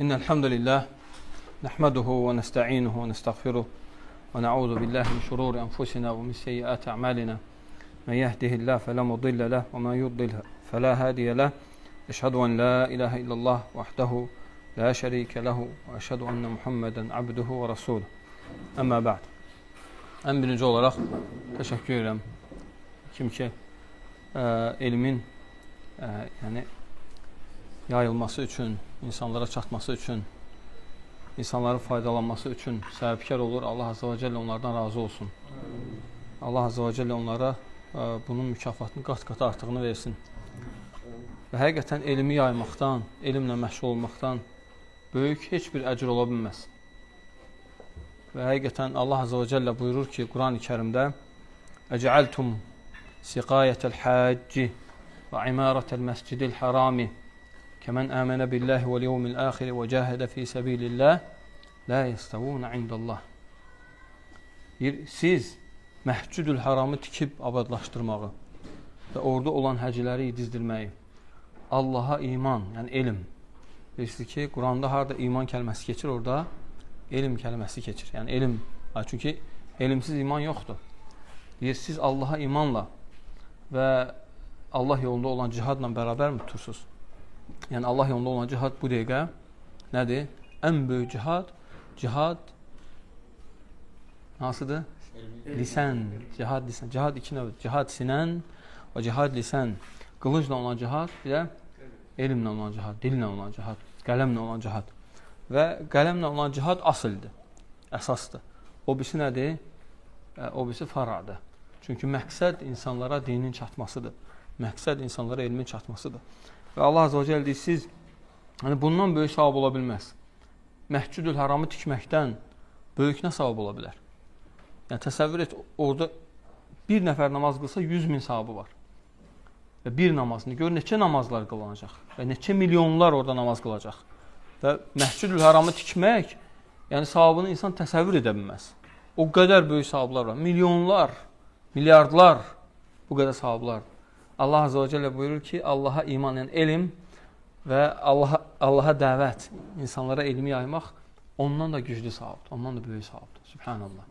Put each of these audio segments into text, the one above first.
إن الحمد لله نحمده ونستعينه ونستغفره ونعوذ بالله من شرور أنفسنا ومن سيئات أعمالنا من يهده الله فلا مضل له ومن يضلل فلا هادي له أشهد أن لا إله إلا الله وحده لا شريك له وأشهد أن محمدا عبده ورسوله أما بعد. Ən birinci olaraq təşəkkür edirəm kim ki elmin yəni yayılması üçün, insanlara çatması üçün, insanların faydalanması üçün səbəbkar olur. Allah Azza və Cəllə onlardan razı olsun. Allah Azza və Cəllə onlara bunun mükafatını qat-qat artığını versin. Və həqiqətən elmi yaymaqdan, elmlə məşğul olmaqdan böyük heç bir əcr ola bilməz. Və həqiqətən Allah Azza və Cəllə buyurur ki, Quran-ı Kərimdə: "Əc'altum siqayətel hacci və imarətel məscidil harami kəmən əmənə billahi vel yevmil axir və cahədə fi səbilillah la yəstəvun indallah." Siz Məscidül Haramı tikib abadlaşdırmağı və orada olan həciləri yedizdirməyi, Allaha iman, yəni elm. Bilirsiniz ki, Quranda harada iman kəlməsi keçir, orada elm kəlməsi keçir. Yəni elm, çünki elmsiz iman yoxdur. Deyir, siz Allaha imanla və Allah yolunda olan cihadla bərabər mi tutursunuz? Yəni Allah yolunda olan cihad bu dəqiqə nədir? Ən böyük cihad, cihad hansıdır? Lisan, cihad lisan. Cihad iki növdür. Cihad sinən və cihad lisan. Qılıncla olan cihad, bir də elmlə olan cihad, dillə olan cihad, qələmlə olan cihad. Və qələmlə olan cihad asıldır, əsasdır. O birisi nədir? O birisi faradır. Çünki məqsəd insanlara dinin çatmasıdır. Məqsəd insanlara elmin çatmasıdır. Və Allah Azza və Cəllə deyir, siz yəni bundan böyük savab ola bilməz. Məscidül Haramı tikməkdən böyük nə savab ola bilər? Yəni təsəvvür et, orada bir nəfər namaz qılsa 100 min savabı var. Və bir namazını gör neçə namazlar qılınacaq və neçə milyonlar orada namaz qılacaq. Və Məscidül Haramı tikmək, yəni savabını insan təsəvvür edə bilməz. O qədər böyük savablar var. Milyonlar, milyardlar bu qədər savablar. Allah Azza və Cəllə buyurur ki, Allaha iman, yəni elm və Allaha dəvət, insanlara elmi yaymaq ondan da güclü savabdır, ondan da böyük savabdır. Sübhanallah.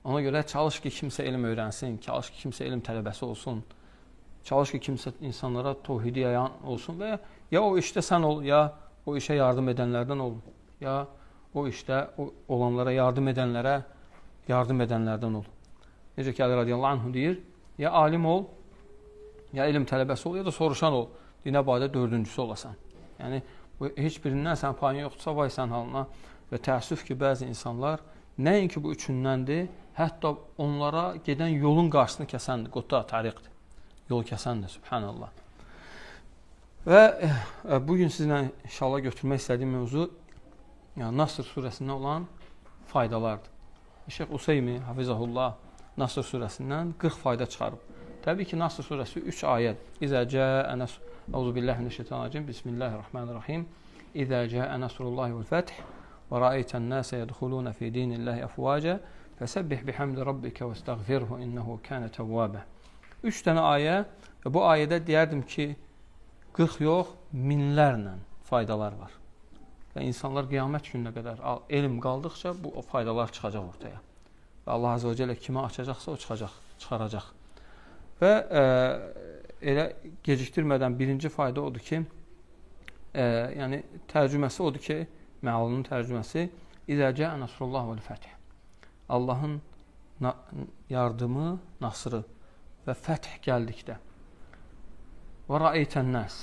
Ona görə çalış ki, kimsə elm öyrənsin, çalış ki, kimsə elm tələbəsi olsun, çalış ki, kimsə insanlara tohidi yayan olsun və ya o işdə sən ol, ya o işə yardım edənlərdən ol, ya o işdə o olanlara yardım edənlərə yardım edənlərdən ol. Necə ki, Əli radiyallahu anhu deyir, ya alim ol, ya elm tələbəsi ol, ya da soruşan ol. Dinə badə dördüncüsü olasan. Yəni, bu, heç birindən sən payın yoxdursa, vay sən halına. Və təəssüf ki, bəzi insanlar nəinki bu üçündəndir, hətta onlara gedən yolun qarşısını kəsəndir, qutta tariqdir. Yol kəsəndir, sübhanallah. Və bugün sizinlə inşallah götürmək istədiyim mövzu yəni Nasr surəsindən olan faydalardır. Şeyx Useymi, hafizahullah, Nasr surəsindən 40 fayda çıxarıb. Təbii ki, Nasr surəsi 3 ayət. İzə cəə nəsr. Euzu billahi mineşşeytanirracim. Bismillahirrahmanirrahim. İzə cəə nasrullahi vel fəth və ra'eytən nase yedxuluna fi dinillahi afwaca fəsebbih bihamdi rabbike vəstəğfirhu innehu kana tevvaba. 3 dənə ayə və bu ayədə deyərdim ki, 40 yox, minlərlə faydalar var. Və insanlar qiyamət gününə qədər elm qaldıqca bu o faydalar çıxacaq ortaya. Və Allah Azza və Cəllə kimə açacaqsa o çıxacaq, çıxaracaq. Və elə gecikdirmədən birinci fayda odur ki, yəni tərcüməsi odur ki, məalının tərcüməsi İzə cəə nasrullah vəl fəth. Allahın yardımı, nasrı və fəth gəldikdə və rəeytən nas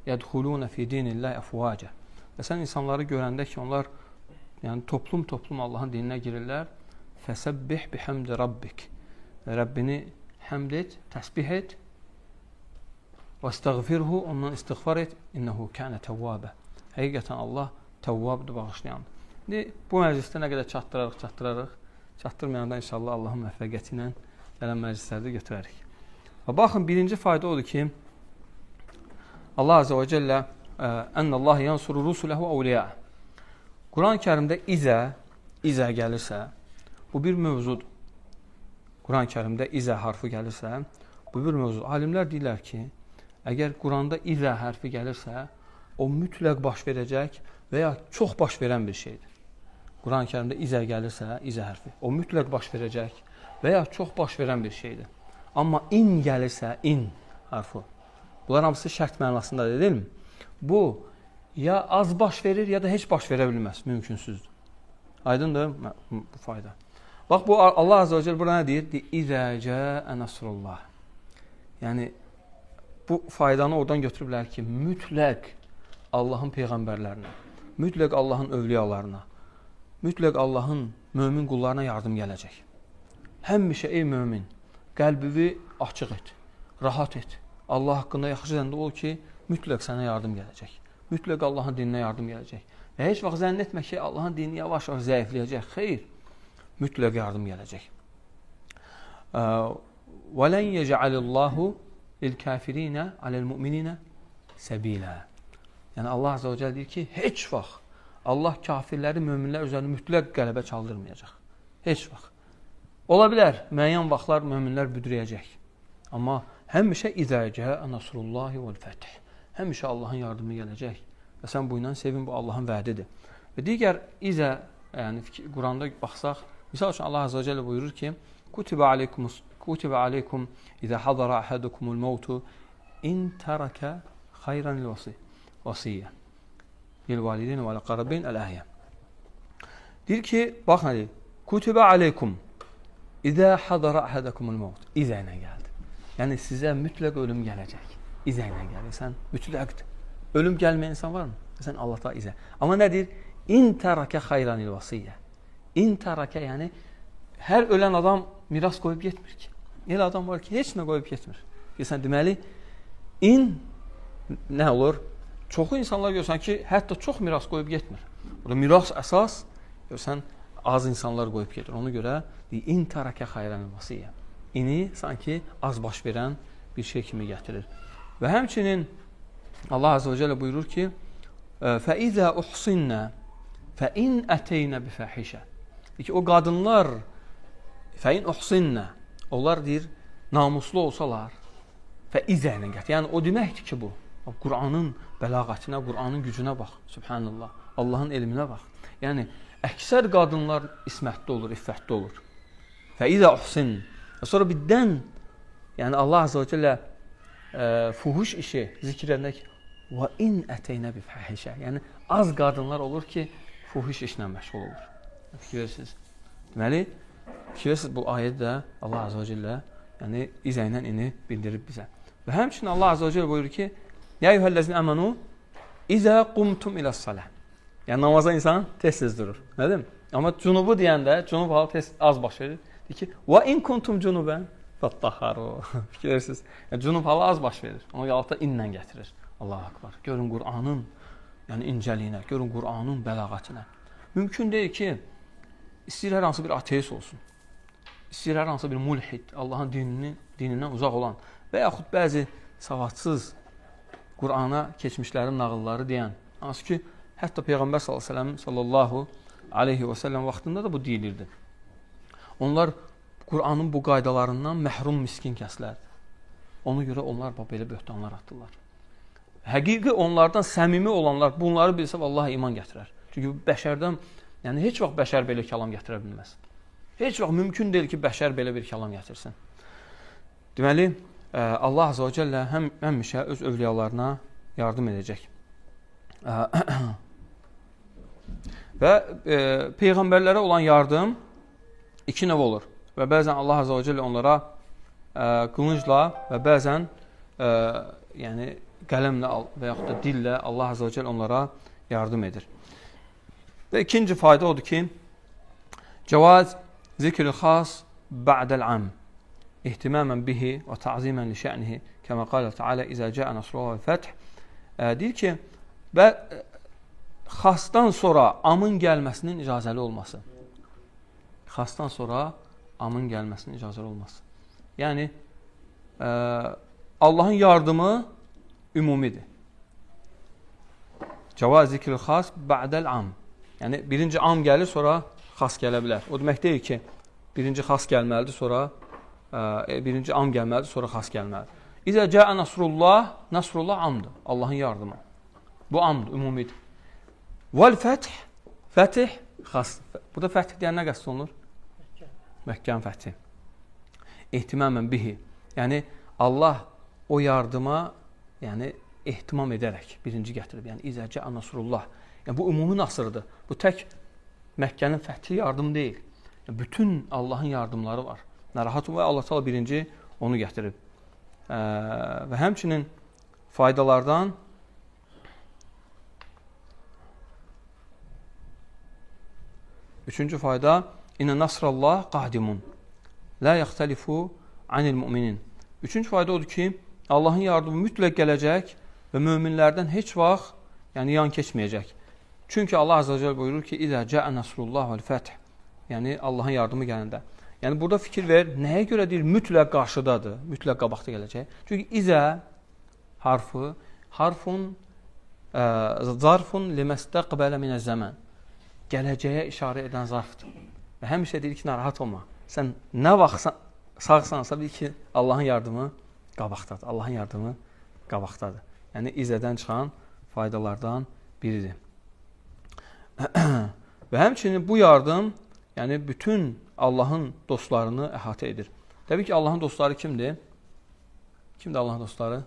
yədxuluna fi dinillahi əfvaca. Və sən insanları görəndə ki, onlar yəni toplum-toplum Allahın dininə girirlər, fəsəbbih bihamdi rabbik. Rəbbini həmd et, təsbih et. Və estəğfirhu, ondan istiğfar et. İnnehu kana təvvabə. Həqiqətən Allah təvvabdır, bağışlayandır. İndi bu məclisdə nə qədər çatdırarıq, çatdırarıq. Çatdırmayanda inşallah Allahın müvəffəqiyyəti ilə gələn məclislərdə götürərik. Və baxın, birinci fayda odur ki, Allah Azza və Cəllə ənəllah yansuru rusuləhu əvliya. Quran-ı Kərimdə izə gəlirsə, bu bir mövzudur. Quran-ı Kərimdə izə harfı gəlirsə, bu bir mövzu. Alimlər deyirlər ki, əgər Quranda izə hərfi gəlirsə, o mütləq baş verəcək və ya çox baş verən bir şeydir. Quran-ı Kərimdə izə gəlirsə, izə hərfi, o mütləq baş verəcək və ya çox baş verən bir şeydir. Amma in gəlirsə, in hərfi, bunlar hamısı şərt mənasındadır, deyilmi? Bu, ya az baş verir, ya da heç baş verə bilməz, mümkünsüzdür. Aydındır bu fayda. Bax, bu Allah Azze ve Celle burada nə deyir? Deyir, İzə cəə nasrullah. Yəni, bu faydanı oradan götürüblər ki, mütləq Allahın peyğəmbərlərinə, mütləq Allahın övliyalarına, mütləq Allahın mömin qullarına yardım gələcək. Həmişə ey mömin, qəlbini açıq et, rahat et. Allah haqqında yaxşı zəndə ol ki, mütləq sənə yardım gələcək. Mütləq Allahın dininə yardım gələcək. Və heç vaxt zənn etmə ki, Allahın dini yavaş-yavaş zəifləyəcək. Xeyr, mütləq yardım gələcək. وَلَنْ يَجْعَلِ اللّٰهُ لِلْكَافِرِينَ عَلَى الْمُؤْمِنِينَ سَب۪يلًا. Yəni Allah Azze ve Celle deyir ki, heç vaxt Allah kafirləri möminlər üzərində mütləq qələbə çaldırmayacaq. Heç vaxt. Ola bilər, müəyyən vaxtlar möminlər büdrəyəcək. Amma həmişə İzə cəə nasrullahi vəl-fəth. Həmişə Allahın yardımı gələcək. Və sən bu ilə sevin, bu Allahın vədidir. Və digər izə, yəni Quranda baxsaq, misal üçün Allah Azze ve Celle buyurur ki, Kutibə aleykum izə hadara ahadukumul mevtu in tərəkə xayran vasiyyə lil valideyn və əl-əqrabin əl-əhyə. Deyir ki, bax nə deyir? Kutibə aleykum izə hadara ahadukumul mevt. İzə ilə gəldi. Yəni sizə mütləq ölüm gələcək. İzə ilə gəlir. Sən mütləqdir. Ölüm gəlməyən insan varmı? Sən Allah da izə. Amma nə deyir? İn tərəkə xayran il vasiyyə. İn tərəkə, yəni hər ölən adam miras qoyub getmir ki. Elə adam var ki, heç nə qoyub getmir. Sən deməli, in nə olur? Çoxu insanlar görsən ki, hətta çox miras qoyub getmir. Burada miras əsas, görsən, az insanlar qoyub gedir. Ona görə deyir, in tərəkə xayran il vasiyyə. İni sanki az baş verən bir şey kimi gətirir. Və həmçinin Allah Azze ve Celle buyurur ki, فَاِذَا اُحْصِنَّ فَاِنْ اَتَيْنَ بِفَاحِشَ. Ki, o qadınlar fəin uhsinə, onlar deyir, namuslu olsalar, fəizə ilə gətir. Yəni, o deməkdir ki, bu. Qur'anın bəlağətinə, Qur'anın gücünə bax. Subhanallah. Allahın elminə bax. Yəni, əksər qadınlar ismətli olur, iffətli olur. Fəizə uhsin. Sonra birdən, yəni Allah Azze ve Celle fuhuş işi zikr edək, və in ətəynə bi fəhişə. Yəni, az qadınlar olur ki, fuhuş işlə məşğul olur. Fikir verirsiniz. Deməli, fikir verirsiniz, bu ayət də Allah Azze ve Celle yəni, izə ilə ini bildirib bizə. Və həmçinin Allah Azze ve Celle buyurur ki, Ya eyyuhəl-ləzine əmənu izə qumtum iləs-salah. Yəni, namaza insan tez-tez durur. Nədir? Amma cunubu deyəndə, cunub halı tez az baş verir. Deyir ki, və in kuntum cunubən fəttəharu. Fikir verirsiniz. Yəni, cunub halı az baş verir. Onu Allah da inlə gətirir. Allahu akbar. Görün Qur'anın yəni incəliyinə, görün Qur'anın bəlağətinə. Mümkün deyil ki, istəyir hər hansı bir ateist olsun, istəyir hər hansı bir mulhid, Allahın dinindən uzaq olan və yaxud bəzi savadsız Qur'ana keçmişlərin nağılları deyən, hansı ki, hətta Peyğəmbər sallallahu aleyhi və səlləm vaxtında da bu deyilirdi. Onlar Qur'anın bu qaydalarından məhrum miskin kəslərdir. Ona görə onlar belə böhtanlar atdılar. Həqiqi onlardan səmimi olanlar bunları bilsə, vallahi iman gətirər. Çünki bəşərdən, yəni heç vaxt bəşər belə kəlam gətirə bilməz. Heç vaxt mümkün deyil ki, bəşər belə bir kəlam gətirsin. Deməli, Allah Azze ve Celle həmişə öz övliyalarına yardım edəcək. Və peyğəmbərlərə olan yardım iki növ olur. Və bəzən Allah Azze ve Celle onlara qılıncla və bəzən yəni qələmlə və yaxud da dillə Allah Azze ve Celle onlara yardım edir. Və ikinci fayda odur ki, cavaz zikril xas ba'dəl am ihtimamən bihi və ta'zimən li şə'nihi kəmə qalə Teala izə cəə nasrullah və fəth. Deyir ki, və xasdan sonra amın gəlməsinin icazəli olması. Xasdan sonra amın gəlməsinin icazəli olması. Yəni, Allahın yardımı ümumidir. Cavaz zikril xas ba'dəl am. Yəni, birinci am gəlir, sonra xas gələ bilər. O demək deyil ki, birinci xas gəlməlidir, sonra birinci am gəlməlidir, sonra xas gəlməlidir. İzə cəə nasrullah, nasrullah amdır, Allahın yardımı. Bu amdır, ümumidir. Vəl fəth, fətih xas. Burada fəth deyən nə qəsd olunur? Məkkənin fəthi. Ehtimamən bihi. Yəni Allah o yardıma, yəni ehtimam edərək birinci gətirib. Yəni İzə cəə nasrullah. Yəni bu ümumi nasırdır. Bu tək Məkkənin fəthi yardım deyil. Yəni, bütün Allahın yardımları var. Narahat olma, Allah Teala birinci onu gətirib. Və həmçinin faydalardan üçüncü fayda İnnə nasrallah qadimun la yaxtəlifu anil müminin. Üçüncü fayda odur ki, Allahın yardımı mütləq gələcək və möminlərdən heç vaxt, yəni yan keçməyəcək. Çünki Allah Azza və Cəlle buyurur ki, İzə cəə nasrullah vəl fəth. Yəni Allahın yardımı gələndə. Yəni burada fikir ver, nəyə görə deyir mütləq qarşıdadır, mütləq qabaqda gələcək? Çünki izə harfı harfun zarfun liməstəqbələ minəz-zəmən. Gələcəyə işarə edən zarfdır. Və həmişə deyir ki, narahat olma. Sən nə vaxt sağsansa bil ki, Allahın yardımı qabaqdadır. Allahın yardımı qabaqdadır. Yəni izədən çıxan faydalardan biridir. Və həmçinin bu yardım, yəni bütün Allahın dostlarını əhatə edir. Təbii ki, Allahın dostları kimdir? Kimdir Allahın dostları?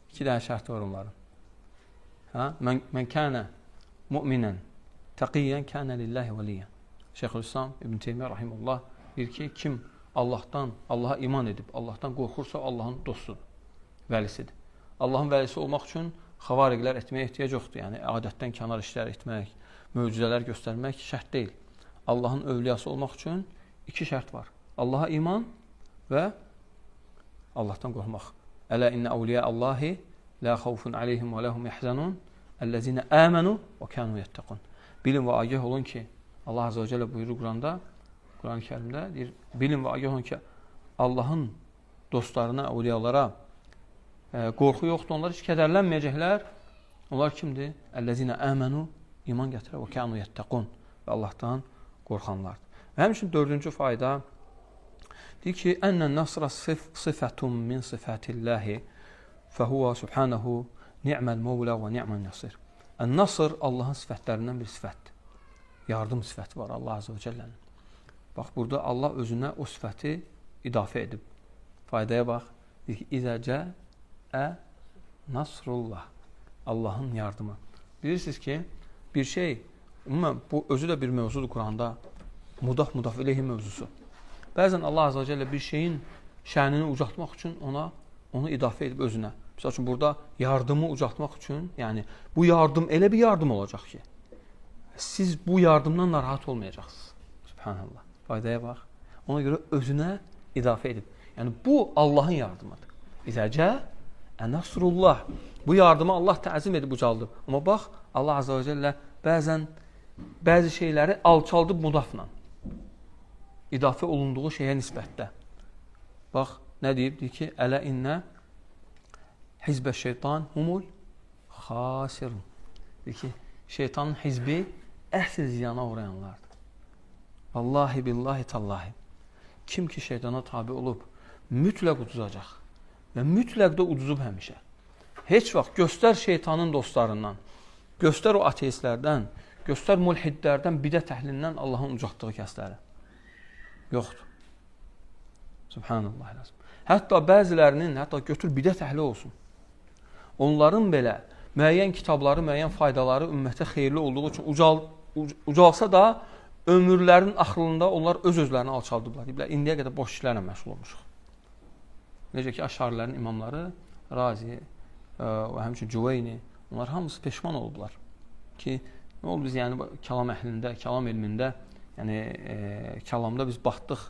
İki dənə şərti var onların. Hə? Mən kənə mu'minən təqiyyən kənə lillahi vəliyyən. Şeyxülislam İbn Teymiyyə rahimehullah deyir ki, kim Allahdan, Allaha iman edib, Allahdan qorxursa Allahın dostudur, vəlisidir. Allahın vəlisi olmaq üçün xavariqlər etməyə ehtiyac yoxdur. Yəni adətdən kənar işlər etmək, möcüzələr göstərmək şərt deyil. Allahın övliyası olmaq üçün iki şərt var. Allaha iman və Allahdan qorxmaq. Ələ innə əvliya Allahi la xavfun aleyhim və ləhum yəhzənun əlləzinə əmənu və kənu yəttəqun. Bilin və agah olun ki, Allah Azza və Cəllə buyurur Quranda, Quran-ı Kərimdə deyir, bilin və agah olun ki, Allahın dostlarına, övliyalara qorxu yoxdur, onlar heç kədərlənməyəcəklər. Onlar kimdir? Əlləzinə əmənu, iman gətirər, və kənu yəttəqun, və Allahdan qorxanlardır. Və həmçinin dördüncü fayda deyir ki, ənnə nəsra sıfətun min sıfətilləhi fəhuvə subhanahu ni'məl mövlə və ni'məl nəsir. Ən-nasr Allahın sifətlərindən bir sifətdir. Yardım sifəti var Allah Azza və Cəllənin. Bax, burada Allah özünə o sifəti idafə edib. Faydaya bax. Deyir ki, İzə cəə nasrullah. Allahın yardımı. Bilirsiniz ki, bir şey, ümumən bu özü də bir mövzudur Quranda. Mudaf, mudaf ileyhi mövzusu. Bəzən Allah Azza və Cəllə bir şeyin şənini ucaltmaq üçün onu idafə edib özünə. Məsəl üçün, burada yardımı ucaltmaq üçün, yəni bu yardım elə bir yardım olacaq ki, siz bu yardımdan narahat olmayacaqsınız. Subhanallah. Faydaya bax. Ona görə özünə idafə edib. Yəni bu Allahın yardımıdır. İzə cəə nasrullah. Bu yardımı Allah təzim edib ucaldıb. Amma bax, Allah Azza və Cəllə bəzən bəzi şeyləri alçaldıb mudafla. İdafə olunduğu şeyə nisbətdə. Bax, nə deyib? Deyir ki, ələ innə hizbə şeytan humul xasirun. Deyir ki, şeytanın hizbi əsl ziyana uğrayanlardır. Vallahi billahi tallahi. Kim ki şeytana tabi olub, mütləq uduzacaq. Və mütləq də uduzub həmişə. Heç vaxt göstər şeytanın dostlarından, göstər o ateistlərdən, göstər mulhidlərdən, bidət əhlindən Allahın ucaltdığı kəsləri. Yoxdur. Subhanallah. Hətta bəzilərinin, hətta götür bidət əhli olsun. Onların belə müəyyən kitabları, müəyyən faydaları ümmətə xeyirli olduğu üçün ucalsa da ömürlərinin axırında onlar öz-özlərini alçaldıblar. Deyiblər, indiyə qədər boş işlərlə məşğul olmuşuq. Necə ki, Əşarilərin imamları, Razi və həmçinin Cüveyni, onlar hamısı peşman olublar ki, nə oldu biz yəni kəlam əhlində, kəlam elmində, yəni kəlamda biz batdıq.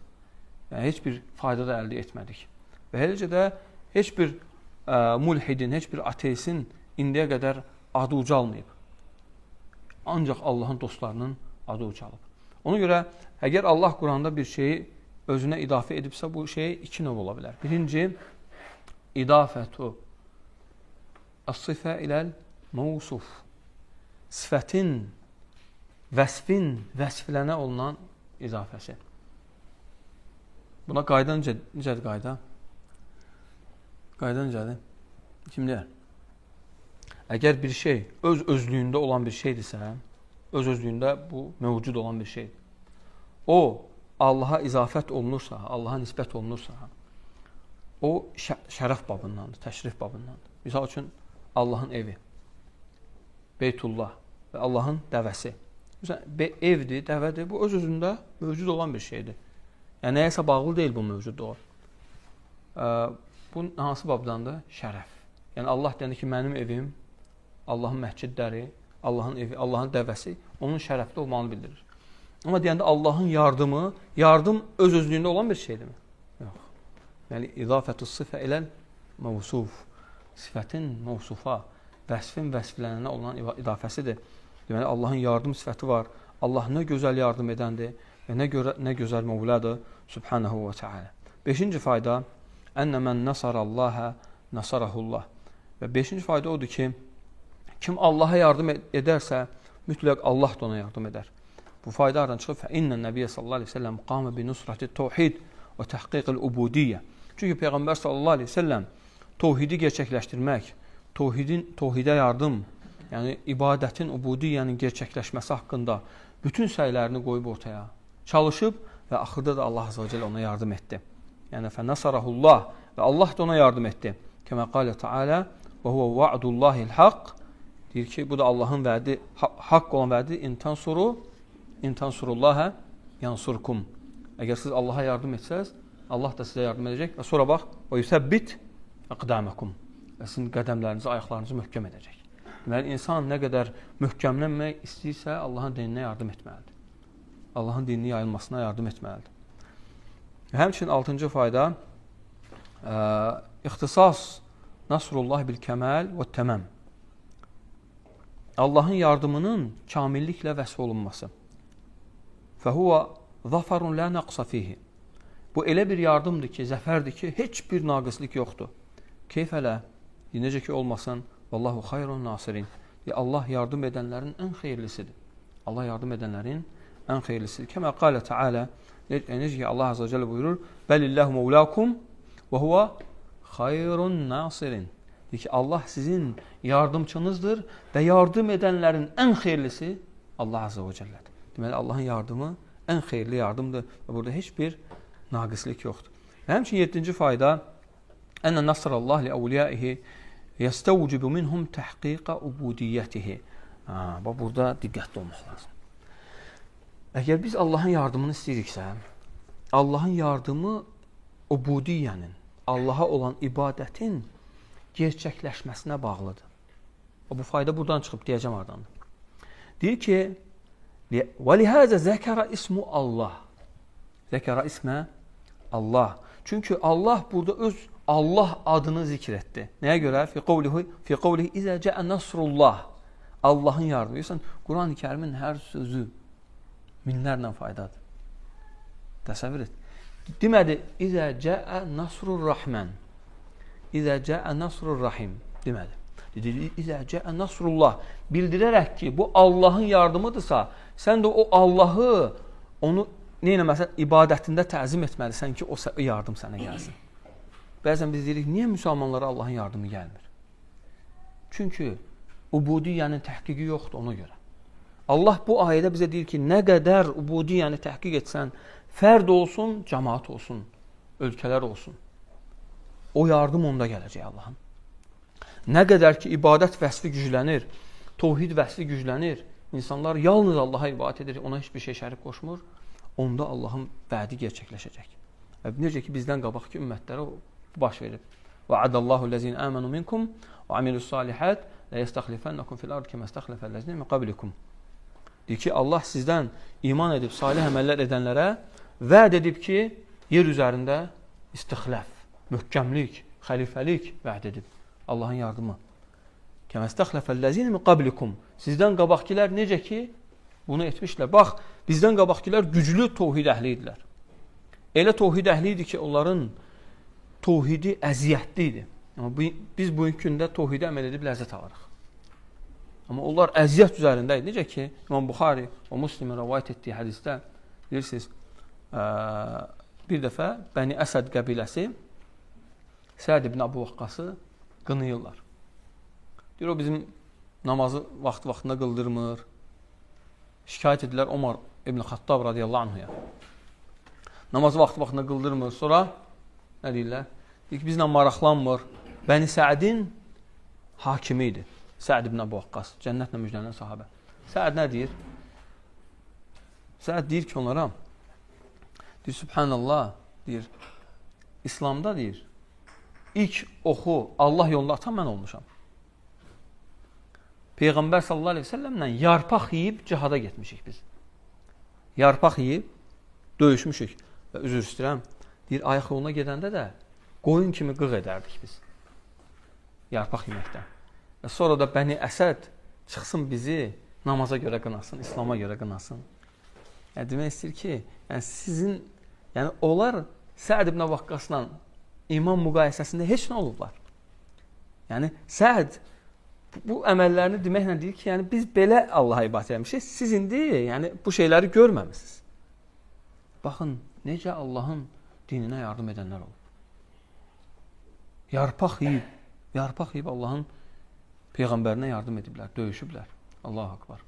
Yəni, heç bir fayda da əldə etmədik. Və eləcə də heç bir mulhidin, heç bir ateistin indiyə qədər adı ucalmayıb. Ancaq Allahın dostlarının adı ucalıb. Ona görə əgər Allah Quranda bir şeyi özünə idafə edibsə, bu şey iki növ ola bilər. Birinci, idafətu as-sifə iləl mevsuf. Sifətin, vəsfin, vəsflənə olunan izafəsi. Buna qayda necədir qayda? Qayda necədir? Kim deyər? Əgər bir şey öz özlüyündə olan bir şeydirsə, öz özlüyündə bu mövcud olan bir şeydir. O Allaha izafət olunursa, Allaha nisbət olunursa, o şərəf babındandır, təşrif babındandır. Misal üçün Allahın evi, Beytullah və Allahın dəvəsi. Məsələn, evdir, dəvədir, bu öz özündə mövcud olan bir şeydir. Yəni nəyəsə bağlı deyil bu mövcudluğa. Bu hansı babdandır? Şərəf. Yəni Allah deyəndə ki, mənim evim, Allahın məscidləri, Allahın evi, Allahın dəvəsi onun şərəfli olmağını bildirir. Amma deyəndə Allahın yardımı, yardım öz özlüyündə olan bir şeydirmi? Yox. Yəni izafətü sifə iləl mevsuf. Sifətin mevsufa, vəsfin vəsflənənə olan idafəsidir. Deməli Allahın yardım sifəti var. Allah nə gözəl yardım edəndir və nə gözəl Mövladır Subhanahu və Teala. Beşinci fayda, ənə mən nasarallaha nasarahullah. Və beşinci fayda odur ki, kim Allaha yardım edərsə, mütləq Allah da ona yardım edər. Bu fayda hardan çıxır? Fə innən nəbiyyə sallallahu əleyhi və səlləm qamə bi nusrati tauhid və təhqiqil ubudiyyə. Çünki Peyğəmbər sallallahu əleyhi və səlləm tauhidi gerçəkləşdirmək, tauhidə yardım, yəni ibadətin, ubudiyyənin gerçəkləşməsi haqqında bütün səylərini qoyub ortaya çalışıb və axırda da Allah azza və cəllə ona yardım etdi. Yəni fə nasarahullah və Allah da ona yardım etdi. Kəmə qalə Teala və huvə va'dullahil haqq. Deyir ki, bu da Allahın vədi, haqq olan vədi. İntansurullaha yansurkum. Əgər siz Allaha yardım etsəz, Allah da sizə yardım edəcək. Və sonra bax, və yusabbit aqdamakum. Və sizin qədəmlərinizi, ayaqlarınızı möhkəm edəcək. Deməli, insan nə qədər möhkəmlənmək istəyirsə, Allahın dininə yardım etməlidir. Allahın dininin yayılmasına yardım etməlidir. Həmçinin altıncı fayda, ixtisas nasrullah bil kəməl və təməm. Allahın yardımının kamilliklə vəsf olunması. Fəhuvə zafarun la naqsa fihi. Bu elə bir yardımdır ki, zəfərdir ki, heç bir naqislik yoxdur. Keyfələ, necə ki olmasın, vallahu xayrun nasirin. Allah yardım edənlərin ən xeyirlisidir. Allah yardım edənlərin ən xeyirlisidir. Kəmə qalə Teala, necə ki Allah azza və cəllə buyurur, Bəlillahu mevlakum və huvə xayrun nasirin. Deyir ki, Allah sizin yardımçınızdır və yardım edənlərin ən xeyirlisi Allah azza və cəllədir. Deməli, Allahın yardımı ən xeyirli yardımdır və burada heç bir naqislik yoxdur. Və həmçinin yedinci fayda, ənə nasrallah li əvliyaihi yestəvcibu minhum təhqiqa ubudiyyətihi. Bax, burada diqqətli olmaq lazım. Əgər biz Allahın yardımını istəyiriksə, Allahın yardımı ubudiyyənin, Allaha olan ibadətin gerçəkləşməsinə bağlıdır. Bu fayda buradan çıxıb, deyəcəm hardandır. Deyir ki, və lihəzə zəkərə ismu Allah. Zəkərə ismə Allah. Çünki Allah burada öz Allah adını zikr etdi. Nəyə görə? Fi qovlihi izə cəə nasrullah. Allahın yardımı. Görürsən, Quran-ı Kərimin hər sözü minlərlə faydadır. Təsəvvür et. Demədi, İzə cəə nasrur rahman. İzə cəə nasrur rahim. Demədi. Dedi, İzə cəə nasrullah. Bildirərək ki, bu Allahın yardımıdırsa, sən də o Allahı onu nə eləməsən, ibadətində təzim etməlisən ki, o yardım sənə gəlsin. Bəzən biz deyirik, niyə müsəlmanlara Allahın yardımı gəlmir? Çünki ubudiyyənin təhqiqi yoxdur ona görə. Allah bu ayədə bizə deyir ki, nə qədər ubudiyyəni təhqiq etsən, fərd olsun, cəmaat olsun, ölkələr olsun. O yardım onda gələcək Allahın. Nə qədər ki, ibadət vəsfi güclənir, tohid vəsfi güclənir, insanlar yalnız Allaha ibadət edir, ona heç bir şey şərik qoşmur, onda Allahın vədi gerçəkləşəcək. Və necə ki, bizdən qabaqki ümmətlərə baş verib. Vəadallahu ləzina amanu minkum və amilus-salihat la yəstəxlifənəkum fil ard kəmə istəxləfəl-ləzina min qablikum. Deyir ki, Allah sizdən iman edib salih əməllər edənlərə vəd edib ki, yer üzərində istixləf, möhkəmlik, xəlifəlik vəd edib. Allahın yardımı. Kəmə istəxləfəl-ləzina min qablikum. Sizdən qabaqkilər necə ki, bunu etmişlər. Bax, bizdən qabaqkilər güclü tohid əhli idilər. Elə tohid əhli idi ki, onların tohidi əziyyətli idi. Amma biz bugünkü gündə tohidə əməl edib ləzzət alırıq. Amma onlar əziyyət üzərində idi. Necə ki, İmam Buxari və Müslimin rəvayət etdiyi hədisdə, bilirsiniz, bir dəfə Bəni Əsəd qəbiləsi Səd ibn Əbu Vaqqası qınayırlar. Deyir, o bizim Namazı vaxt-vaxtında qıldırmır. Şikayət edirlər Omar İbn Xattab radiyallahu anhuya. Namazı vaxt-vaxtında qıldırmır. Sonra nə deyirlər? Deyir ki, bizlə maraqlanmır. Bəni Səədin hakimi idi. Səəd ibn Əbu Vaqqas, cənnətlə müjdələnən sahabə. Səəd nə deyir? Səəd deyir ki onlara, deyir, Sübhanallah, deyir, İslamda deyir, ilk oxu Allah yolunda atan mən olmuşam. Peyğəmbər sallallahu aleyhi ve səlləmlə yarpaq yeyib cihada getmişik biz. Yarpaq yeyib döyüşmüşük. Və üzr istəyirəm, deyir, ayaq yoluna gedəndə də qoyun kimi qığ edərdik biz. Yarpaq yeməkdən. Və sonra da Bəni Əsəd çıxsın bizi namaza görə qınasın, İslama görə qınasın. Yəni, demək istəyir ki, yəni sizin, yəni onlar Səəd ibn Vaqqasla iman müqayisəsində heç nə olublar. Yəni Səəd bu əməllərini deməklə deyir ki, yəni biz belə Allaha ibadət etmişik, siz indi yəni bu şeyləri görməmisiniz. Baxın, necə Allahın dininə yardım edənlər olub. Yarpaq yeyib, yarpaq yeyib Allahın peyğəmbərinə yardım ediblər, döyüşüblər. Allahu akbar.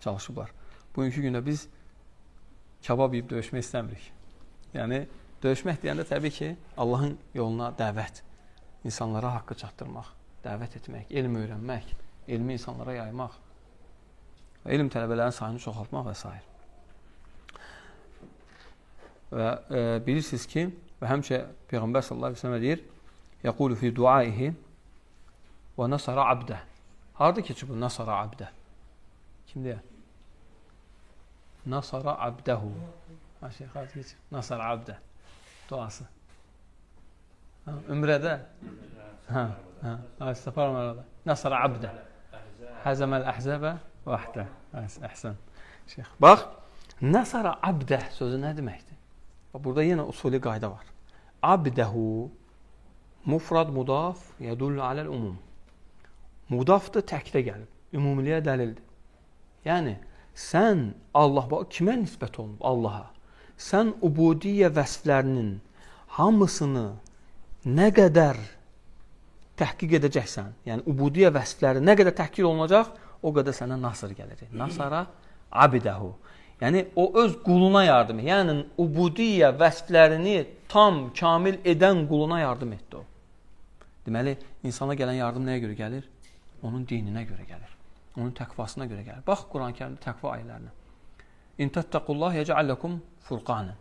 Çalışıblar. Bugünkü gündə biz kabab yeyib döyüşmək istəmirik. Yəni döyüşmək deyəndə təbii ki, Allahın yoluna dəvət, insanlara haqqı çatdırmaq, dəvət etmək, elm öyrənmək, elmi insanlara yaymaq, elm tələbələrinin sayını çoxaltmaq və s. Və bilirsiniz ki, və həmçə Peyğəmbər sallallahu əleyhi və səlləm deyir, yəqulu fi duaihi və nasara abdə. Harada keçir bu nasara abdə? Kim deyər? Nasara abdəhu. Ha, şey, harada keçir? Nasara abdə. Duası. Ha, Ümrədə. Ha, ha, səfər arada. Nasara abdə. Həzəməl əhzəbə vahdə. Əhsən. Şeyx. Bax, nasara abdə sözü nə deməkdir? Bax, burada yenə usuli qayda var. Abdəhu mufrad mudaf yədullu aləl umum. Mudafdır, təkdə gəlib. Ümumiliyə dəlildir. Yəni, sən Allah, bax, kimə nisbət olunub? Allaha. Sən ubudiyyə vəsflərinin hamısını nə qədər təhqiq edəcəksən, yəni ubudiyyə vəsfləri nə qədər təhqiq olunacaq, o qədər sənə nasır gələcək. Nasara abidəhu. Yəni, o öz quluna yardım edir. Yəni, ubudiyyə vəsflərini tam, kamil edən quluna yardım etdi o. Deməli, insana gələn yardım nəyə görə gəlir? Onun dininə görə gəlir. Onun təqvasına görə gəlir. Bax, Quran-ı Kərimdə təqva ayələrinə. İn təttəqullah yec'al lekum furqanen.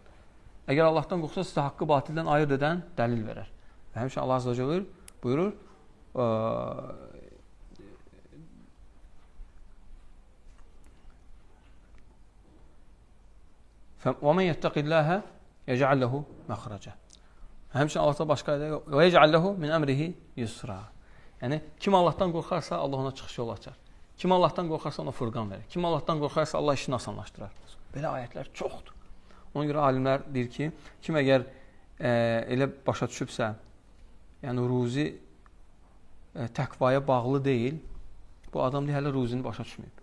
Əgər Allahdan qorxsa, sizə haqqı batildən ayırt edən dəlil verər. Və həmişə Allah azza və cəlle buyurur, وَمَنْ يَتَّقِ اللّٰهَ يَجْعَلْ لَهُ مَخْرَجًا. Həmçinin Allahda başqa ayədə وَيَجْعَلْ لَهُ مِنْ أَمْرِهِ يُسْرًا. Yəni, kim Allahdan qorxarsa, Allah ona çıxış yolu açar. Kim Allahdan qorxarsa, ona furqan verir. Kim Allahdan qorxarsa, Allah işini asanlaşdırar. Belə ayətlər çoxdur. Ona görə alimlər deyir ki, kim əgər elə başa düşübsə, yəni ruzi təqvaya bağlı deyil, bu adam deyir, hələ ruzini başa düşməyib.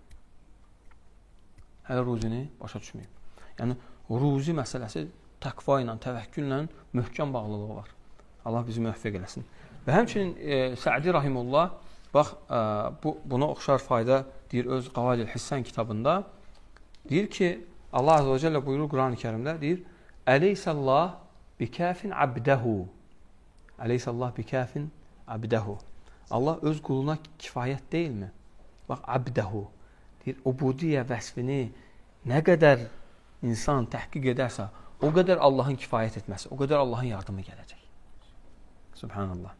Hələ ruzini başa düşməyib. Yəni, ruzi məsələsi təqva ilə, təvəkküllə möhkəm bağlılığı var. Allah bizi müvəffəq eləsin. Və həmçinin Səədi rahimullah, bax, buna oxşar fayda deyir öz Qavaid-ül Hissən kitabında. Deyir ki, Allah azə və cəllə buyurur Quran-ı Kərimdə, deyir, Əleyhisəllah bikəfin abdəhu. Əleyhisəllah bikəfin abdəhu. Allah öz quluna kifayət deyilmi? Bax, abdəhu. Deyir, ubudiyyə vəsfini nə qədər insan təhqiq edərsə, o qədər Allahın kifayət etməsi, o qədər Allahın yardımı gələcək. Subhanallah.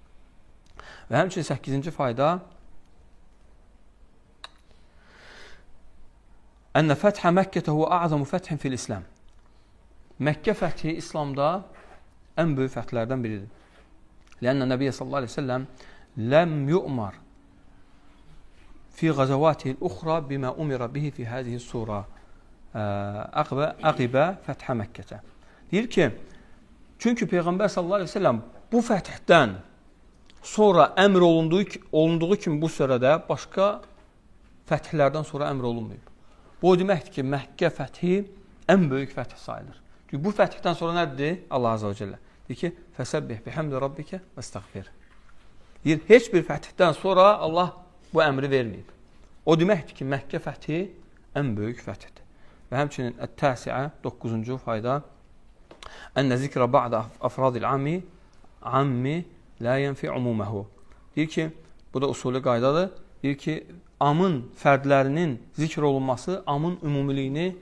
Və həmçinin 8-ci fayda Ənə fəthə Məkkətə huvə a'zamu fəthin fil İslam. Məkkə fəthi İslamda ən böyük fəthlərdən biridir. Lənnə Nəbiyyə sallallahu aleyhi ve sellem ləm yu'mar fi qəzəvatihil uxra bimə umira bihi fi həzihi sura əqibə fəthə Məkkətə. Deyir ki, çünki Peyğəmbər sallallahu aleyhi ve sellem bu fəthdən sonra əmr olunduğu kimi bu surədə başqa fəthlərdən sonra əmr olunmayıb. Bu o deməkdir ki, Məkkə fəthi ən böyük fəth sayılır. Çünki bu fəthdən sonra nədir? Allah azə və cəllə. Deyir ki, fəsəbbih bihamdi rabbikə vəstəğfir. Deyir, heç bir fəthdən sonra Allah Bu əmri verməyib. O deməkdir ki, Məkkə fəthi ən böyük fəthdir. Və həmçinin Ət-Təsiə 9-cu fayda Ənə zikrə ba'də afradil ammi la yenfi umuməhu. Deyir ki, bu da usulü qaydadır. Deyir ki, amın fərdlərinin zikr olunması amın ümumiliyini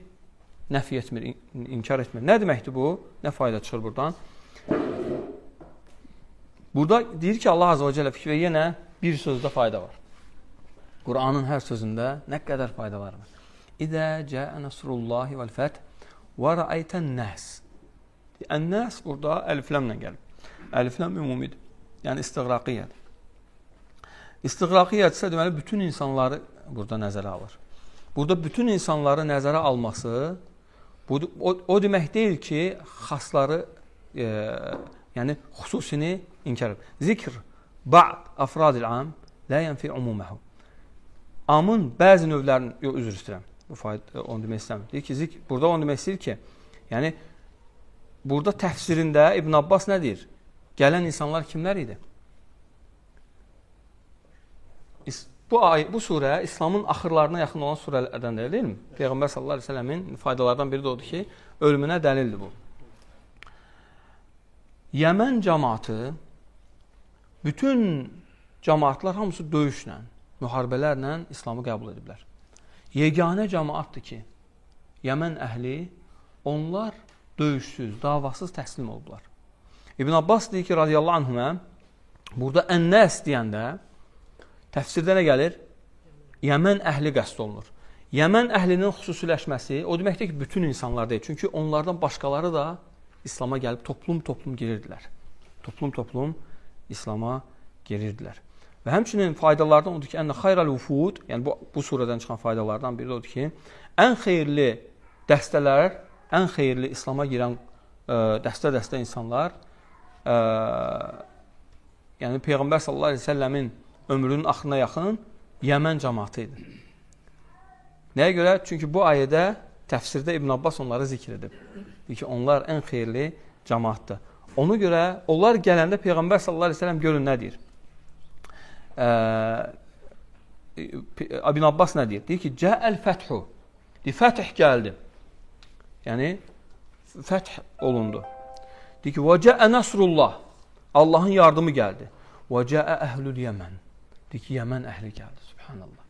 nəfi etmir, inkar etmir. Nə deməkdir bu? Nə fayda çıxır buradan? Burada deyir ki, Allah Azze və Cəllə fikir və yenə bir sözdə fayda var. Qur'anın hər sözündə nə qədər faydalar var. İzə cəə nasrullahi vəl fəth və rəaytən nəs. Ən-nəs burada əlifləmlə gəlib. Əlifləm ümumidir. Yəni istiğraqiyyədir. İstiğraqiyyət isə deməli bütün insanları burada nəzərə alır. Burada bütün insanları nəzərə alması bu, o demək deyil ki, xasları yəni xüsusini inkar edir. Zikr ba'd afradil am la yenfi umuməhu. Amın bəzi növlərinin, yox, üzr istəyirəm. Bu fayda onu demək istəmirəm. Deyir ki, zikr burada onu demək istəyir ki, yəni burada təfsirində İbn Abbas nə deyir? Gələn insanlar kimlər idi? Bu surə İslamın axırlarına yaxın olan surələrdən deyil, deyilmi? Peyğəmbər sallallahu əleyhi və səlləmin faydalardan biri də odur ki, ölümünə dəlildir bu. Yəmən cəmaatı, bütün cəmaatlar hamısı döyüşlə, müharibələrlə İslamı qəbul ediblər. Yeganə cəmaatdır ki, Yəmən əhli, onlar döyüşsüz, davasız təslim oldular. İbn Abbas deyir ki, radiyallahu anhümə, burada ən-nəs deyəndə təfsirdə nə gəlir? Yəmən əhli qəsd olunur. Yəmən əhlinin xüsusiləşməsi o deməkdir ki, bütün insanlar deyil. Çünki onlardan başqaları da İslama gəlib toplum-toplum girirdilər. Toplum-toplum İslama girirdilər. Və həmçinin faydalardan odur ki, ən xayral vufud, yəni bu surədən çıxan faydalardan biri də odur ki, ən xeyirli dəstələr, ən xeyirli İslama girən dəstə-dəstə insanlar, yəni Peyğəmbər sallallahu əleyhi və səlləmin ömrünün axırına yaxın Yəmən cəmaatı idi. Nəyə görə? Çünki bu ayədə təfsirdə İbn Abbas onları zikr edib. Deyir ki, onlar ən xeyirli cəmaatdır. Ona görə onlar gələndə Peyğəmbər sallallahu əleyhi və səlləm görün nə deyir? İbn Abbas nə deyir? Deyir ki, cəəl fəthu. Deyir, fəth gəldi. Yəni, fəth olundu. Deyir ki, və cəə nasrullah. Allahın yardımı gəldi. Və cəə əhlül Yəmən. Deyir ki, Yəmən əhli gəldi. Subhanallah.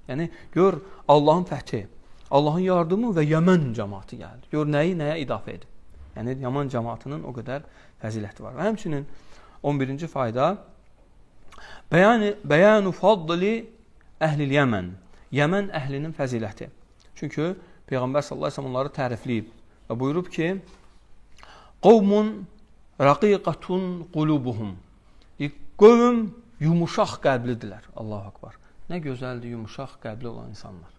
Yəni, gör, Allahın fəthi, Allahın yardımı və Yəmən cəmaatı gəldi. Gör, nəyi nəyə idafə edib. Yəni, Yəmən cəmaatının o qədər fəziləti var. Və həmçinin 11-ci fayda bəyanu fadli əhlil Yəmən. Yəmən əhlinin fəziləti. Çünki Peyğəmbər sallallahu əleyhi və səlləm onları tərifləyib və buyurub ki, qovmun raqiqatun qulubuhum. Qövm yumuşaq qəlblidirlər. Allahu akbar. Nə gözəldir yumuşaq qəlbli olan insanlar.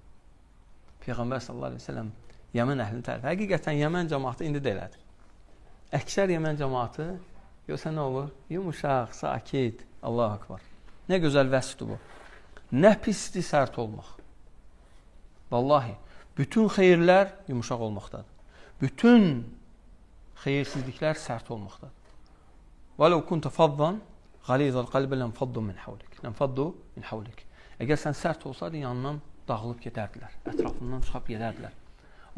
Peyğəmbər sallallahu əleyhi və səlləm Yəmən əhlini tərif. Həqiqətən Yəmən cəmaatı indi də elədir. Əksər Yəmən cəmaatı yoxsa nə olur? Yumuşaq, sakit. Allahu akbar. Nə gözəl vəsfdir bu. Nə pisdir sərt olmaq. Vallahi, bütün xeyirlər yumuşaq olmaqdadır. Bütün xeyirsizliklər sərt olmaqdadır. Vələv kuntə faddan qalizal qalbi lənfaddu min havlik. Lənfaddu min havlik. Əgər sən sərt olsaydın, yanından dağılıb gedərdilər. Ətrafından çıxıb gedərdilər.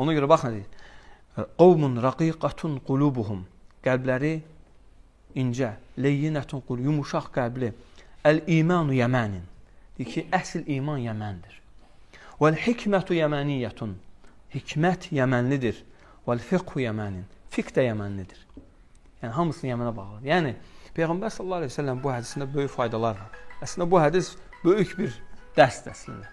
Ona görə bax nə deyir? Qovmun raqiqatun qulubuhum. Qəlbləri incə, leyyinətun qul, yumuşaq qəlbli. Əl-imanu yəmənin. Deyir ki, əsl iman yəməndir. Vəl-hikmətu yəməniyyətun. Hikmət yəmənlidir. Vəl-fiqhu yəmənin. Fiqh də yəmənlidir. Yəni, hamısını Yəmənə bağlıdır. Yəni, Peyğəmbər sallallahu əleyhi və səlləm bu hədisində böyük faydalar var. Əslində, bu hədis böyük bir dərsdir əslində.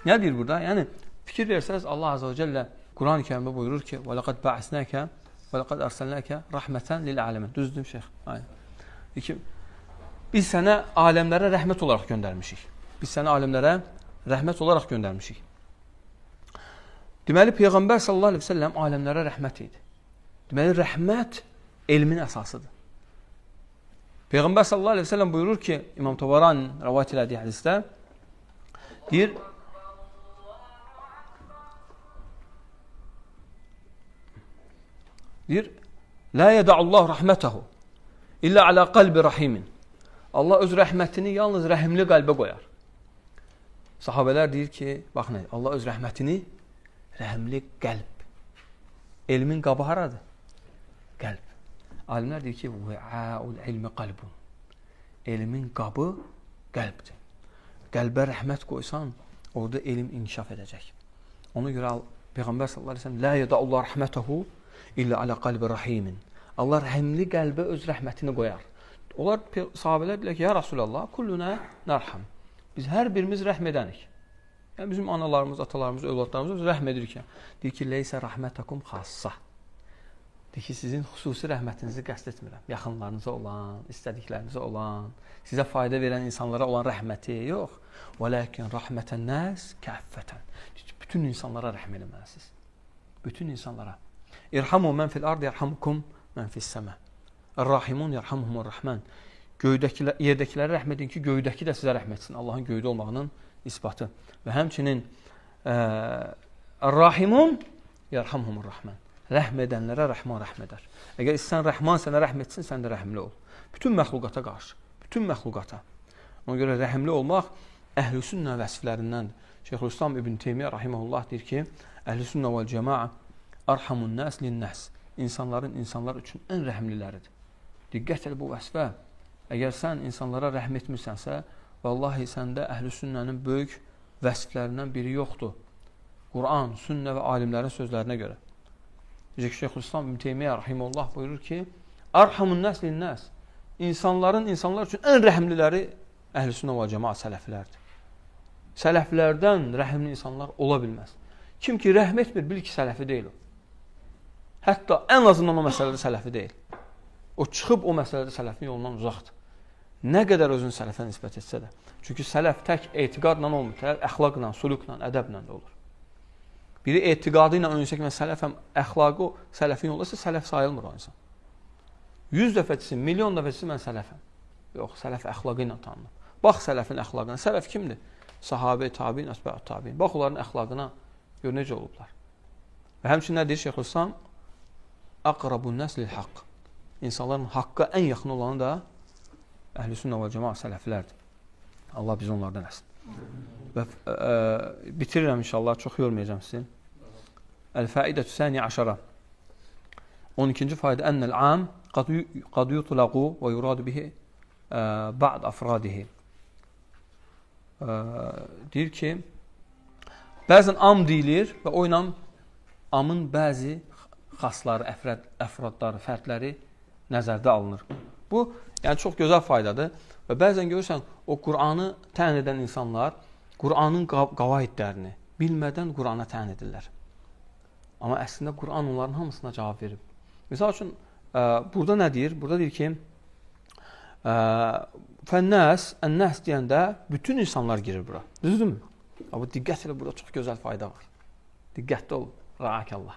Nə deyir burada? Yəni, fikir versəniz, Allah Azze və Cəllə Quran-ı Kərimdə buyurur ki, وَلَقَدْ بَعَسْنَاكَ وَلَقَدْ أَرْسَلْنَاكَ رَحْمَةً لِلْعَالَمِينَ. Düzdür, şeyx? Aynen. Deyir ki, biz sənə aləmlərə rəhmət olaraq göndərmişik. Biz sənə aləmlərə rəhmət olaraq göndərmişik. Deməli, Peyğəmbər sallallahu əleyhi və səlləm aləmlərə rəhmət idi. Deməli, rəhmət elmin əsasıdır. Peyğəmbər sallallahu əleyhi və səlləm buyurur ki, İmam Tabarani rəvayət elədiyi hədisdə deyir, Lə yədəallahu rəhmətəhu illə alə qalbi rahimin. Allah öz rəhmətini yalnız rəhimli qəlbə qoyar. Sahabələr deyir ki, bax nə, Allah öz rəhmətini rəhimli qəlb. Elmin qabı haradır? Qəlb. Alimlər deyir ki, vəaul ilmi qalbun. Elmin qabı qəlbdir. Qəlbə rəhmət qoysan, orada elm inkişaf edəcək. Ona görə Peyğəmbər sallallahu əleyhi və səlləm la yədəullah rəhmətəhu illə alə qalbi rahimin. Allah rəhimli qəlbə öz rəhmətini qoyar. Onlar sahabələr deyirlər ki, ya Rasulallah, kulluna nərham. Biz hər birimiz rəhm edənik. Yəni bizim analarımız, atalarımız, övladlarımız rəhm edirik. Deyir ki, leysə rəhmətəkum xassa. Deyir ki, sizin xüsusi rəhmətinizi qəsd etmirəm. Yaxınlarınıza olan, istədiklərinizə olan, sizə fayda verən insanlara olan rəhməti yox. Vəlakin rəhmətən nəs kəffətən. Bütün insanlara rəhm eləməlisiniz. Bütün insanlara. İrhamu mən fil ard yerhamukum mən fis-səmə. Er-rahimun yerhamuhumur rahman. Göydəkilər, yerdəkilərə rəhm edin ki, göydəki də sizə rəhm etsin. Allahın göydə olmağının isbatı. Və həmçinin Er-rahimun yerhamuhumur rahman. Rəhm edənlərə Rəhman rəhm edər. Əgər istəsən Rəhman sənə rəhm etsin, sən də rəhimli ol. Bütün məxluqata qarşı, bütün məxluqata. Ona görə rəhimli olmaq əhl-i sünnə vəsflərindəndir. Şeyxülislam İbn Teymiyyə rahimehullah deyir ki, əhl-i sünnə vəl cəmaa arhamun nas lin-nas. İnsanların insanlar üçün ən rəhimliləridir. Diqqət elə bu vəsfə. Əgər sən insanlara rəhm etmirsənsə, vallahi səndə əhl-i sünnənin böyük vəsflərindən biri yoxdur. Quran, sünnə və alimlərin sözlərinə görə. Necə ki, Şeyxülislam İbn Teymiyyə rahimehullah buyurur ki, arhamun nas lin-nas. İnsanların insanlar üçün ən rəhimliləri əhl-i sünnə və cəmaa sələflərdir. Sələflərdən rəhimli insanlar ola bilməz. Kim ki rəhm etmir, bil ki sələfi deyil o. Hətta ən azından o məsələdə sələfi deyil. O çıxıb o məsələdə sələfin yolundan uzaqdır. Nə qədər özünü sələfə nisbət etsə də. Çünki sələf tək etiqadla olmur, əxlaqla, sulukla, ədəblə də olur. Biri etiqadı ilə öyünsək, mən sələfəm, əxlaqı sələfin yolundasa sələf sayılmır o insan. 100 dəfə desin, milyon dəfə desin, mən sələfəm. Yox, sələf əxlaqı ilə tanınır. Bax sələfin əxlaqına. Sələf kimdir? Sahabə, tabiin, əsbab tabiin. Bax onların əxlaqına, gör necə olublar. Və həmçinin nə deyir Şeyxülislam? Aqrabun nas lil haqq. İnsanların haqqa ən yaxın olanı da əhl-i sünnə və cəmaa sələflərdir. Allah bizi onlardan etsin. Və bitirirəm inşallah, çox yormayacağım sizi. Əl-faidətü saniyə aşara. 12-ci fayda ennel am qad yutlaqu və yuradu bihi ba'd afradihi. Deyir ki, bəzən am deyilir və o ilə amın bəzi xasları, əfradları, fərdləri nəzərdə alınır. Bu, yəni çox gözəl faydadır. Və bəzən görürsən, o Qur'anı təyin edən insanlar Qur'anın qavaidlərini bilmədən Qur'ana təyin edirlər. Amma əslində Qur'an onların hamısına cavab verib. Misal üçün, burada nə deyir? Burada deyir ki, fənnəs, ənəs deyəndə bütün insanlar girir bura. Düzdürmü? Amma diqqət elə, burada çox gözəl fayda var. Diqqətli ol, rəakallah.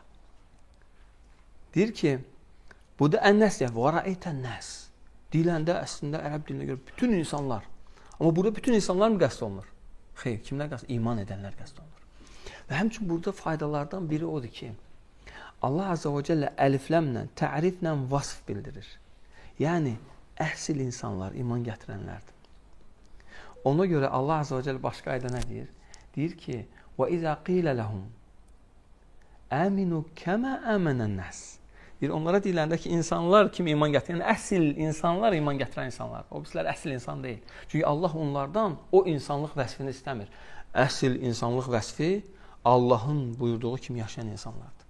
Deyir ki, burada ənəs deyər, və rəeytən-nəs. Deyiləndə əslində ərəb dilinə görə bütün insanlar. Amma burada bütün insanlar mı qəsd olunur? Xeyr, kimlər qəsd? İman edənlər qəsd olunur. Və həmçinin burada faydalardan biri odur ki, Allah Azza və Cəllə əlifləmlə, təriflə vasf bildirir. Yəni, əsil insanlar, iman gətirənlərdir. Ona görə Allah Azza və Cəllə başqa ayda nə deyir? Deyir ki, və izə qilə ləhum əminu kəmə əmənən-nəs. Deyir, onlara deyiləndə ki, insanlar kim iman gətirən, yəni əsil insanlar iman gətirən insanlar. O birisilər əsil insan deyil. Çünki Allah onlardan o insanlıq vəsfini istəmir. Əsil insanlıq vəsfi Allahın buyurduğu kimi yaşayan insanlardır.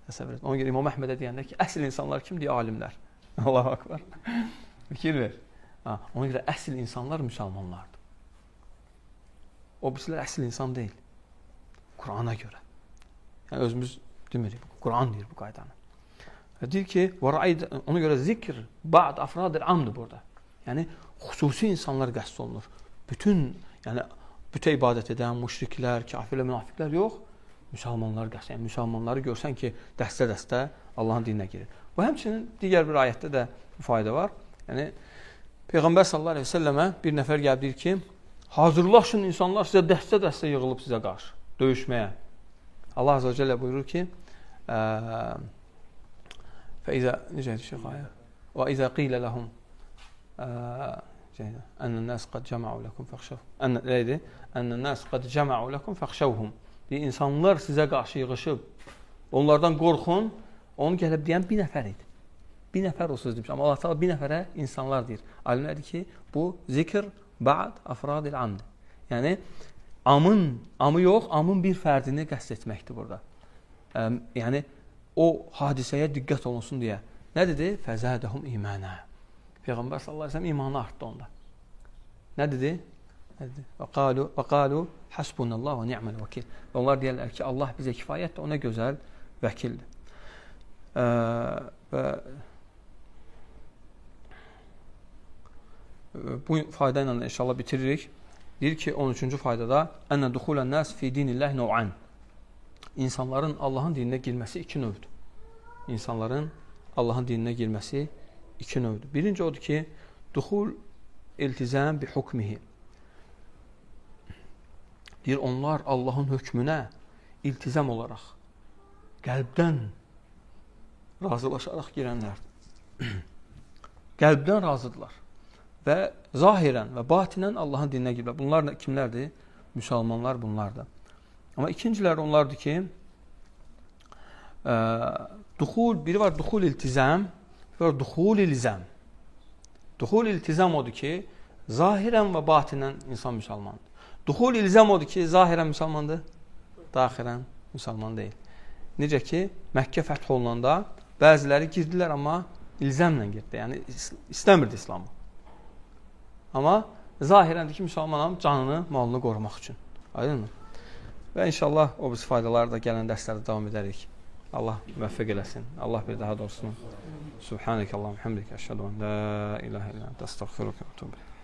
Təsəvvür et. Ona görə İmam Əhmədə deyəndə ki, əsil insanlar kim deyə alimlər. Allahu akbar. Fikir ver. Ha, ona görə əsil insanlar müsəlmanlardır. O birisilər əsil insan deyil. Qurana görə. Yəni özümüz demirik. Quran deyir bu qaydanı. Deyir ki, ona görə zikr ba'd afradır amdır burada. Yəni xüsusi insanlar qəsd olunur. Bütün, yəni bütə ibadət edən müşriklər, kafirlər, münafiqlər yox, müsəlmanlar qəsd. Yəni müsəlmanları görsən ki, dəstə-dəstə Allahın dininə girir. Bu həmçinin digər bir ayətdə də bu fayda var. Yəni Peyğəmbər sallallahu əleyhi və səlləmə bir nəfər gəlib deyir ki, hazırlaşın insanlar sizə dəstə-dəstə yığılıb sizə qarşı döyüşməyə. Allah azza və cəllə buyurur ki, فإذا necə şeyx ayə? Və izə qilə ləhum Ənən-nəs qad cəma'u ləkum fəxşəv. Nə idi? Ənən-nəs qad cəma'u ləkum fəxşəvhum. Deyir, insanlar sizə qarşı yığışıb, onlardan qorxun. Onu gəlib deyən bir nəfər idi. Bir nəfər o söz demiş. Amma Allah Teala bir nəfərə insanlar deyir. Alimlər deyir ki, bu zikr ba'd afradil amd. Yəni amın, amı yox, amın bir fərdini qəsd etməkdir burada. Yəni o hadisəyə diqqət olunsun deyə. Nə dedi? Fəzədəhum imanə. Peyğəmbər sallallahu əleyhi və səlləm imanı artdı onda. Nə dedi? Nə dedi? Və qalu hasbunallahu və ni'mel vəkil. Və onlar deyirlər ki, Allah bizə kifayətdir, o nə gözəl vəkildir. Və bu fayda ilə də inşallah bitiririk. Deyir ki, 13-cü faydada ənə duxulən nəs fi dinillah nov'an. İnsanların Allahın dininə girməsi iki növdür. İnsanların Allahın dininə girməsi iki növdür. Birinci odur ki, duxul iltizam bi hukmihi. Deyir, onlar Allahın hökmünə iltizam olaraq, qəlbdən razılaşaraq girənlərdir. Qəlbdən razıdırlar. Və zahirən və batinən Allahın dininə giriblər. Bunlar kimlərdir? Müsəlmanlar bunlardır. Amma ikincilər onlardır ki, duxul, biri var duxul iltizam, biri var duxul ilzam. Duxul iltizam odur ki, zahirən və batinən insan müsəlmandır. Duxul ilzam odur ki, zahirən müsəlmandır, daxilən müsəlman deyil. Necə ki, Məkkə fəth olunanda bəziləri girdilər, amma ilzamla girdi. Yəni, istəmirdi İslamı. Amma zahirəndir ki, müsəlmanam canını, malını qorumaq üçün. Aydınmı? Və inşallah o birisi faydaları da gələn dərslərdə davam edərik. Allah müvəffəq eləsin. Allah bir daha doğrusunu. Subhanəkəllahumma hamdika əşhədu en la ilahe illə ente əstəğfiruke və etûbü ileyk.